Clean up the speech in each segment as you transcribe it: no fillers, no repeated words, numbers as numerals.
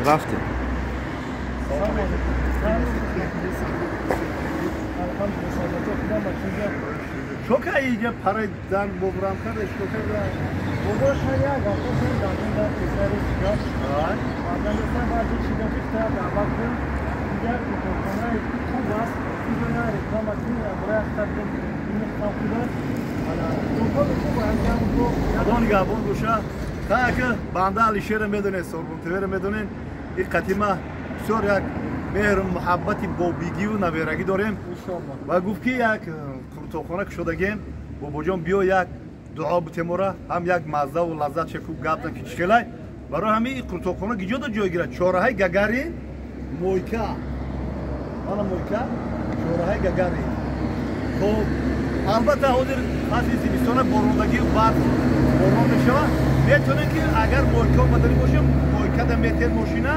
Рафтем. Чока иҷа параи дан бобурам карда чока бобоша як гафтосан дандон дар писари чигар мардамеса баъди чигаки та даъват кун инҷа кутобхонаи хуб аст инҷо на реклама кун барои ахтар ин хуб аст. Худо нигаҳбон боша. Та банда Алишера медонед, Сорбон ТВ-ро медонед. Ин қатима бисёр як меҳру муҳаббати бобигиву наверагӣ дорем ва гуфт ки як қуртобхона кушодагем, бобоҷон биё як дуо бутемора, ҳам як маззаву лаззат чеку гап зан ки чӣ хелай. Барои ҳамин ин қуртобхона гиҷода ҷой гирад? Чораҳаи Гагарин, Мойка, мана Мойка, чораҳаи Гагарин. Хоб, албатта ҳозир фасли зимистона, борондагию барф борон мешавад. Метавонем ки агар Мойка омаданӣ бошем, Мойкада метер мошина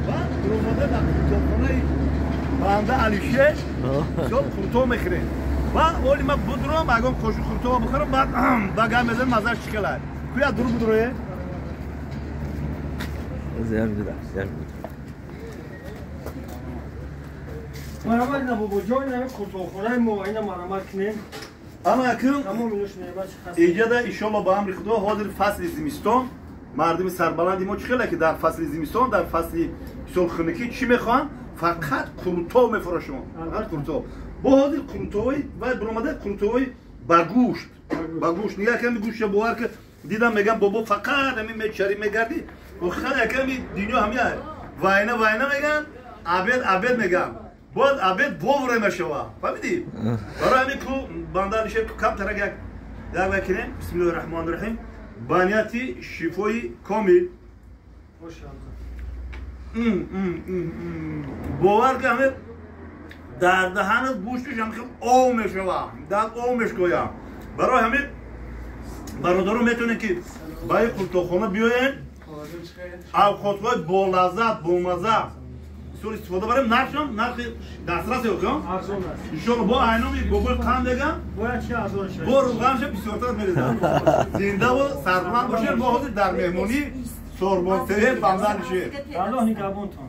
ва дуромада дар қуртобхонаи банда Алишер бисёр қуртоб мехӯрем. Ва оли ма будурам, агон қоши қуртоба бихӯрам, баъд ба гап мезанем маззаш чӣ хелай. Куя дур будурое? Марамат на бобоҷон, ина қуртобхонаи мо, ина марамат кунем. Ана акм иҷада иншолло ба амри Худо ҳозир фасли зимистон, мардуми сарбаланди мо чӣ хеле ки дар фасли зимистон, дар фасли бисёр хунукӣ чӣ мехоҳанд? Фақат қурутов мефурӯшанд, фақат қурутов. Бо ҳозир қурутовои вай биромада, қурутовои ба гӯшт, ба гӯшт. Нигаҳ ками гӯшта бовар ки дидам, мегам бобо фақат ҳамин мечарӣ мегардӣ. Охир яками дунё ҳамин вайна вайна меган, обед обед меган. Бояд обед вовремя шава, фаҳмидӣ? Барои ҳамин ку банда Алишер камтарак як як вай кунем. Бисмиллоҳи раҳмони раҳим, ба нияти шифои комил. Бовар ки ҳамин дар даҳанат гӯшташ ҳам хел ов мешава, дар ов мешкоя. Барои ҳамин бародарон метавонед ки ба ин қуртобхона биёед, авқотҳои болаззат, бомазза бисёр истифода барем. Нархшам нархи дастрас ёкам иншолло. Бо айноми бобои қанд мегам, бо рӯғанша бисёртар мерезам. Зиндаву сарбаланд бошед. Мо ҳозир дар меҳмонӣ Сорбон ТВ банда Алишер. Аллоҳ нигаҳбонтон.